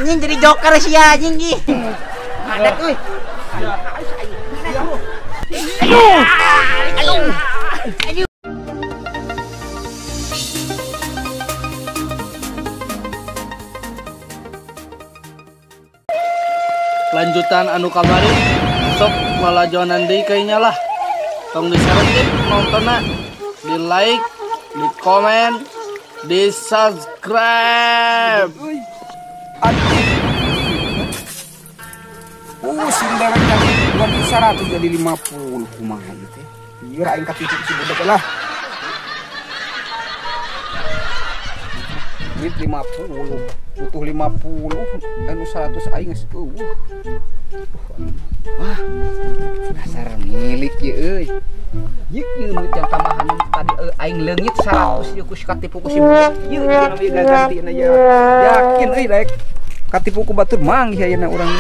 Anjing jadi joker sia anjing ih. Madet euy. Aduh. Aduh. Aduh. Lanjutan anu kamari sok lalajonan deui kayaknya lah. Tong disaretin nontonnya, di like, di komen, di subscribe. Pusing dewek tadi 200 jadi 50 kumaha ieu teh. Ieu aing katipu si budak lah. Duit 50, butuh 50, anu 100 aing geus eueuh. Wah, dasar milik ieu euy. Ieu ieu duit yang tambahan tadi aing leungit 100 ieu ku katipu ku si budak. Ieu ieu ieu gantina ieu. Yakin euy daek katipu ku batur manggih ayeuna urang.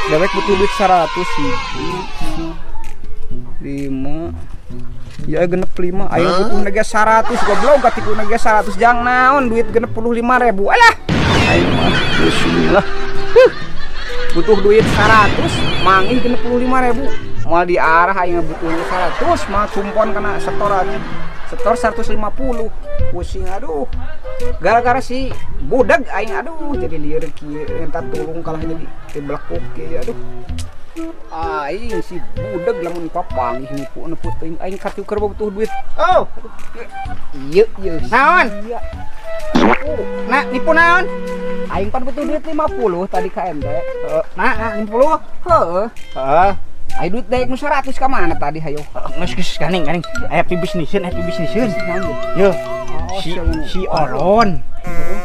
Dewek butuh duit 100 sih. 5 ya genep 5 ayo butuh nege 100 goblok katipu nege 100 jang naon duit genep 55.000 alah aing mah bismillah. Butuh duit 100 mangih genep 55.000 moal diarah aing butuh 100 mah cumpon kana setorannya setor 150 pusing aduh gara-gara si budak aing aduh jadi lieur kieu entar tulung kalah jadi dibelekuk kieu aduh aing si budak lamun papanggih nipu nepu teuing aing katieu keur butuh duit. Oh ieu ieu naon nah nipu naon aing pan butuh duit 50 tadi ka ente nah 50 heeh heeh. Ayo duit daek nu 100 ka mana tadi hayo? Geus geus ganing ganing. Aya pibisniseun, aya pibisniseun. Yo. Si Olon.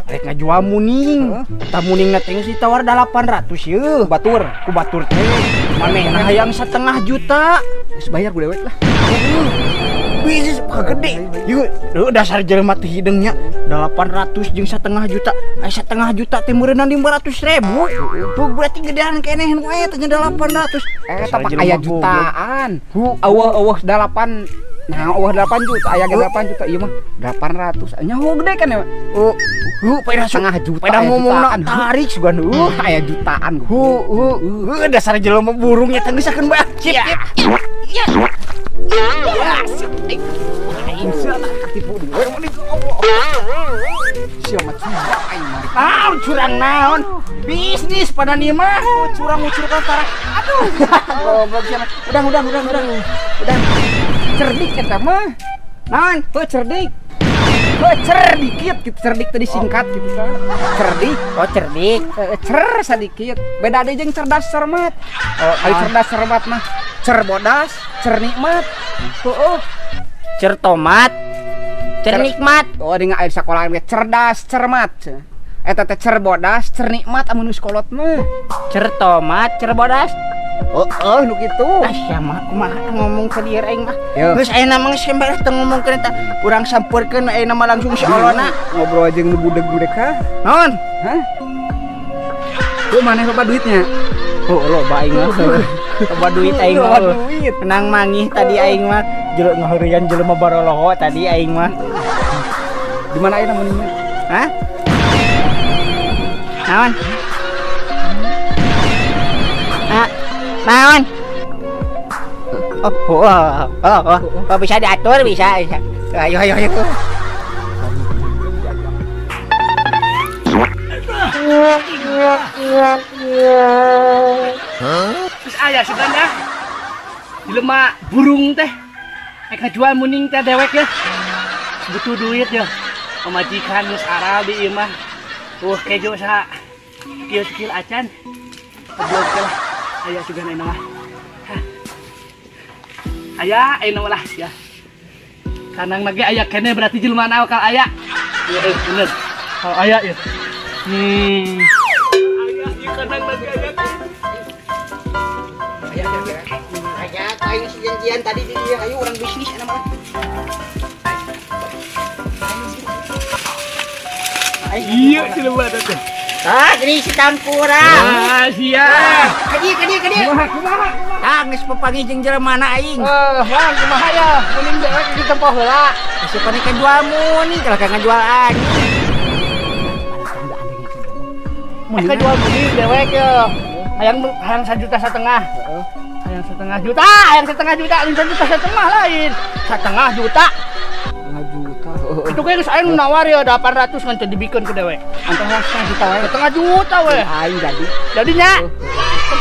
Rek ngajual muning. Tah muningna teh geus ditawar 800 yeuh. Batur, ku batur teh. Manehna hayang 1,5 juta. Geus bayar ku dewek lah. Bisnis gede. Yeuh, dasar jelema teh hideungnya 800 jeung 1,5 juta. Aya 1,5 juta teh meureunna 500.000. Tuh berarti gedean keneh nu aya teh 800. Eta pak aya jutaan. Eueuh 8. Nah, eueuh 8 juta, aya ge 8 juta ieu mah 800. Nyaho gede kan ya? Heuh, pada setengah juta. Pada ngomongna tarik sugan heuh aya jutaan. Heuh, dasar jelema burungnya teh geus sakeun bae. Sip. Ya. Ya, aing sia katipu duwe mun Allah. Sia mah curang aing mah. Naon curang naon? Bisnis pada nih mah. Curang ngucur ka tarak. Aduh. Goblok sia mah. Udah. Udah. Cerdik eta mah. Naon? Heuh cerdik. Heuh cerdikit gitu, cerdik tadi singkat gitu kan. Cerdik. Oh cerdik. Cer sadikit. Beda deui jeung cerdas cermat. Oh, ari cerdas cermat mah cerbodas, cernikmat. Heueuh. Cer tomat, cernikmat. Oh, dengan air sekolah ge cerdas cermat. Eta teh cerbodas, cernikmat amun geus kolot mah. Cer tomat, cerbodas. Oh, nu kitu. Ah, sia mah kumaha ngomong ka dieu aing mah. Geus ayeuna mah geus sembah teu ngomongkeun eta. Urang sampeurkeun ayeuna mah langsung si Olona. Ngobrol jeung nu budeg-budeg ha. Naon? Hah? Ku maneh loba duitnya? Oh, loba aing mah. Loba duit aing mah. Menang mangih tadi aing mah. Jelek ngaheureuyan jelema baroloho tadi aing mah. Di mana ayeuna muningna? Hah? Naon? Ah, naon? Oh, bisa diatur, bisa. Ayo. Terus aya sebenarnya jelema burung teh rek ngajual muning teh dewek ya. Butuh duit ya. Pamajikan geus aral di ieu mah. Kejo sa kieu-kieu acan. Goblok lah. Aya sugan ayeuna mah. Aya ayeuna mah lah ya. Kanang lagi aya keneh berarti jelema na bakal aya. Iya bener. Kalau aya ya. Aya ieu kanang lagi aya. Aya aya aing janjian tadi di dieu ayo urang bisnis eta mah. Iya jelema teh. Ah, gini si tangkura. Ah, siap. Kadi. Kumaha? Ah, geus papanggih jeung jelema na aing. Bang, kumaha ya? Mending dewek ditempo heula. Geus pane kajual muning, kalah ka ngajual anjing. Muning. Jual muning dewek ya. Hayang hayang 1,5 juta. Heeh. Hayang setengah juta, hayang setengah juta, lain 1,5 juta lain. 1,5 juta. 1,5 juta. Itu kayak geus aing nawar ya 800 ngan teu dibikeun ku dewek. Antara 1,5 juta wae. 1,5 juta we. Aing jadi. Jadinya.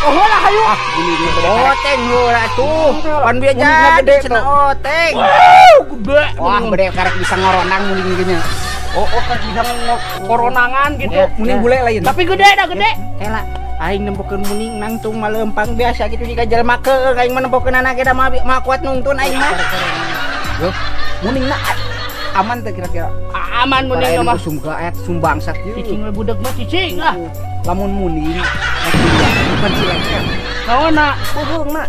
Oh lah hayu. Ah, oteng heula tuh. Pan bieu jadi cenah oteng. Wow, gede. Wah, gede karek bisa ngoronang muning gini. Oh, kan bisa koronangan gitu. Muning bule lain. Tapi gede dah gede. Kela aing nempokeun muning nangtung malempang biasa gitu jika jelema keung aing mah nempokeun anak ge da mah kuat nungtun aing mah. Yo, muningna aman teh kira-kira. Aman muning mah. Sumga ayat sumbangsat ieu. Cicing we budak mah cicing ah. Lamun muning bukan cileker. Naonna? Bohongna.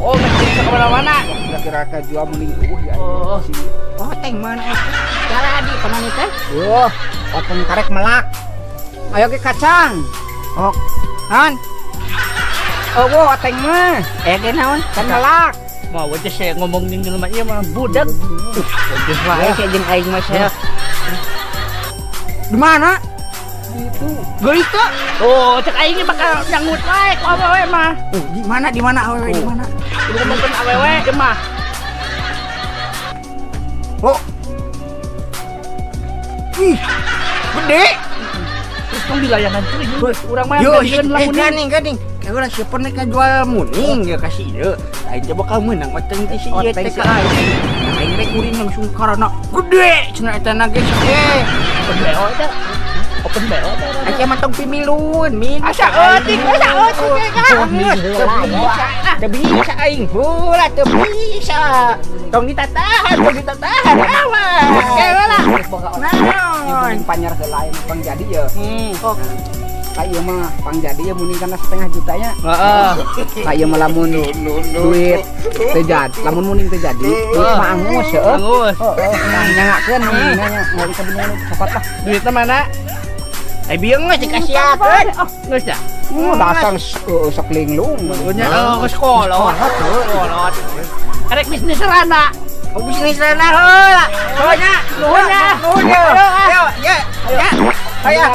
Oh, mesti bisa kemana-mana. Kira-kira ka jual muning eueuh ya. Oh, si oteng mana eta? Cara di panani teh? Wah, oteng karek melak. Ayo ke kacang. Oh. Naon? Eueuh oteng mah. Eh ge naon? Kan melak. Mau aja saya ngomong jeung jelema ieu mah budak. Wajah wae sia jeung aing mah sia. Di mana? Itu. Geulis teu? Oh, cek aing ge bakal nyangut wae ku awewe mah. Oh, di mana di mana awewe di mana? Kudu ngomongkeun awewe ieu mah. Oh. Ih, gede. Terus tong dilayanan teuing urang mah yang lah muning. Geuning geuning. Kayak siapa nek jual muning ya kasih ieu. Aing teh bakal meunang oteng teh si ieu teh ka aing. Aing rek kuring langsung karena gede cenah eta na geus eh. Open BO teh. Open BO teh. Aing mah tong pimilun, min. Asa eutik, asa eutik kan. Teu bisa. Teu bisa aing. Heula teu bisa. Tong ditatahan, tong ditatahan. Awas. Heula. Naon? Panyar heula aing pang jadi ya. Oh. Ka ieu mah pang jadi ya muning kana 1,5 jutanya. Heeh. Ka ieu mah lamun duit teu jadi, lamun muning teu jadi, duit mah angus heueuh. Angus. Heeh, nah nyangakeun muningna nya moal ka beunang cokot lah. Duitna mana? Eh bieu geus dikasiakeun. Oh, geus dah. Dasar sok linglung. Nya geus kolot. Kolot. Karek bisnis rana. Oh, bisnis rana heula. Nuhun nya. Nuhun nya. Nuhun ya. Ayo, ya. Ya. Ayo,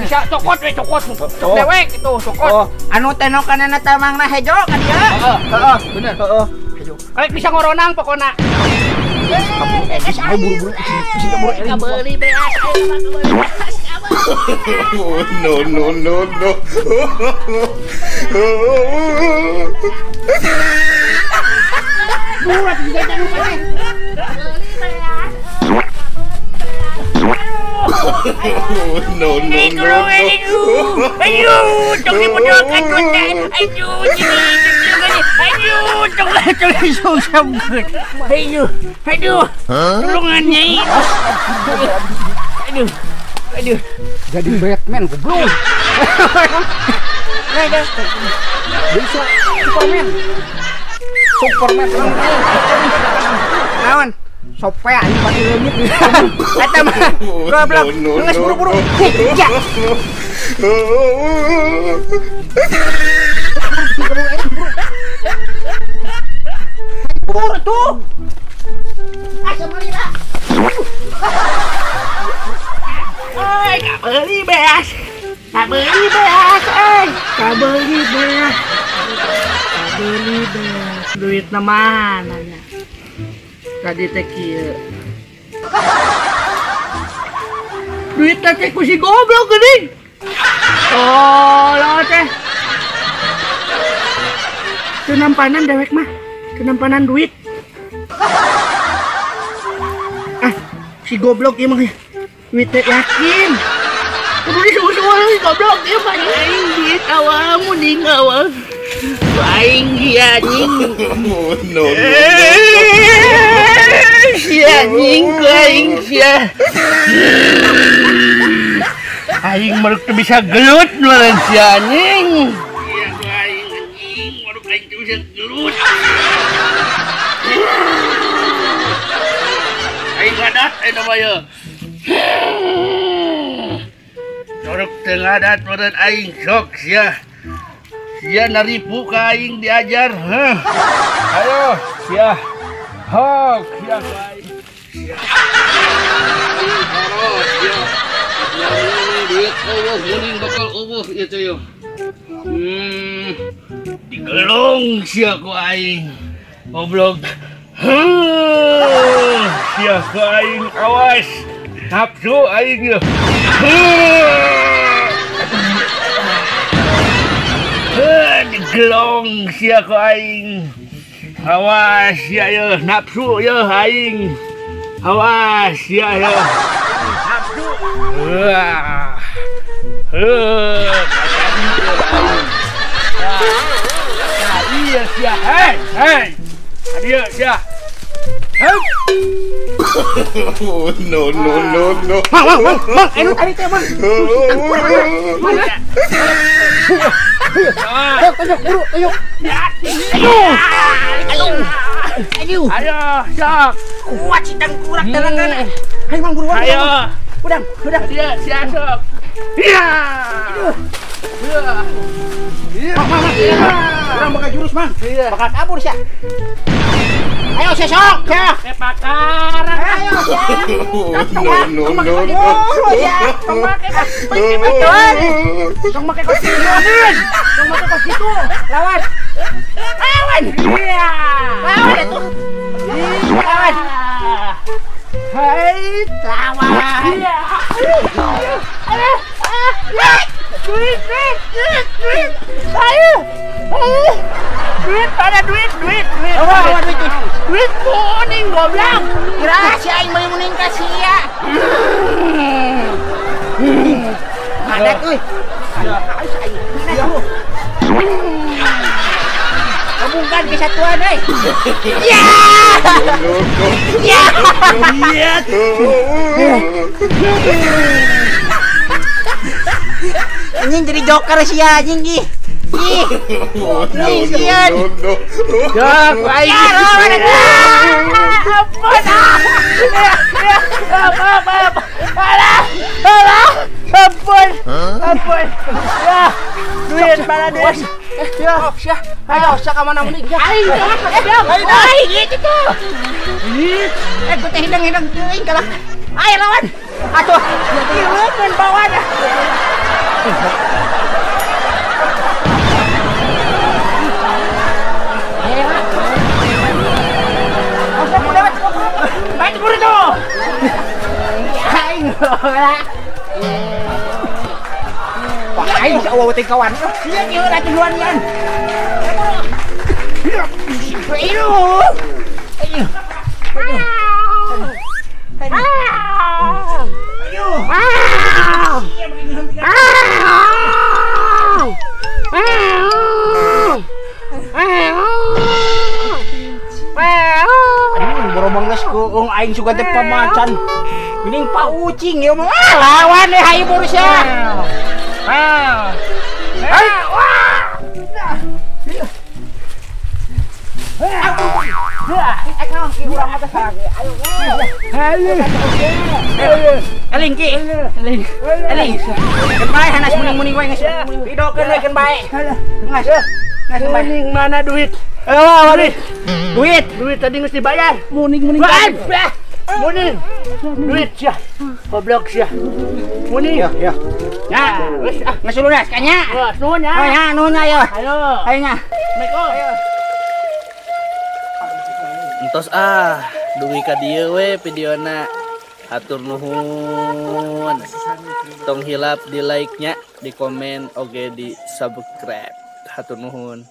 bisa cokot we cokot. Dewek itu cokot. Oh, anu tenokanana tamangna hejo ka dieu. Heeh, bener. Heeh. Hejo. Karek bisa ngoronang pokona. Ayo buru-buru cinta buru beli beas. No no no no. Buat jajan lupa. No no no. Ayo, tong dipedok atuh. Ayo, ayo, tong tong sampeut. Ayo, aduh. Tulungan nyai. Aduh. Aduh. Jadi Batman goblok. Jadi Superman. Superman. Naon? Sope anjing pati leungit. Eta mah goblok. Geus buru-buru. Ya. Buru tuh. Asa meuli lah. Oi, kabeli beas. Kabeli beas, euy. Kabeli beas. Kabeli beas. Duitna mana nya? Tadi teh kieu. Duit teh ku si goblok geuning. Oh, teh. Teu nampanan dewek mah. Teu nampanan duit. Ah, si goblok ieu mah. Duit teh yakin. Kudu disusul goblok ieu mah aing duit awal muning awal. Aing dia anjing. No no. Sia anjing ku aing sia. Aing meruk teu bisa gelut meureun sia anjing. Sia ku aing anjing, meruk aing teu bisa gelut. Aing ngadat aing mah ye. Meruk teu ngadat meureun aing sok sia. Sia naripu ka aing diajar. Heh. Ayo sia. Hok sia ku aing. Sia. Duit Eueuh muning bakal eueuh ieu teh yo. Digelong sia ku aing. Goblok. Sia ku aing awas. Nafsu aing yo. Digelong sia ku aing. Awas sia yo, nafsu yo aing. Awas sia yo. Nafsu. Iya sia. Hei, hei. Adia sia. Oh, no, no, no, no. Mang, mang, mang, mang, anu tadi teh, mang. Mana? Ayo, tunjuk, buru, tunjuk. Aduh. Aduh. Aduh. Ayo, sok. Kuat si tengkurak darangan. Ayo, mang, buruan. Ayo. Udang, udang. Dia, sia sok. Iya. Aduh. Mang, mang, mang. Urang bakal jurus, mang. Bakal kabur sia. Ayo sesok, ya. Pakaran. Ayo, ya. No, no, no, no. Ya, tong make kos. Tong make kos gitu. Tong make kos gitu. Lawan. Lawan. Iya. Lawan itu. Lawan. Hai, lawan. Iya. Duit, duit, duit, duit. Ayo. Duit pada duit, duit, duit. Apa duit? Duit kuning goblok. Kira si aing meuli muning ka sia. Ada euy. Gabungkan kesatuan euy. Ya. Ya. Anjing jadi joker sia anjing ih. Ih. No, no, no. Jok, aing. Ampun. Apa? Alah. Alah. Ampun. Ampun. Ya. Duit mana duit? Ya, sia. Ayo, sia ka mana meuning? Aing, aing itu tuh. Ih, gua teh hidang-hidang teuing kalah. Ayo lawan. Atuh, ieu bawan. Aing si awak teh kawan. Iya kieu lah duluan kan. Aduh. Aduh, borobong geus keung aing sugan teh pamacan. Geuning paucing ieu mah. Lawan deh hayu Borussia. Eling ki, eling, eling. Keun bae hanas muning-muning wae geus. Pidokeun we keun bae. Ngas. Ngas bae. Muning mana duit? Duit. Duit, duit tadi geus dibayar. Muning-muning. Muning. Duit sia. Goblok sia. Muning. Ya, ya. Ya, geus ah. Geus lunas kanya. Geus nuhun ya. Oh ya, nuhun ayo. Ayo. Ayo nya. Assalamualaikum. Ayo. Entos ah, dugi ka dieu we videona. Hatur nuhun. Tong hilap di like-nya, di komen, oge di subscribe. Hatur nuhun.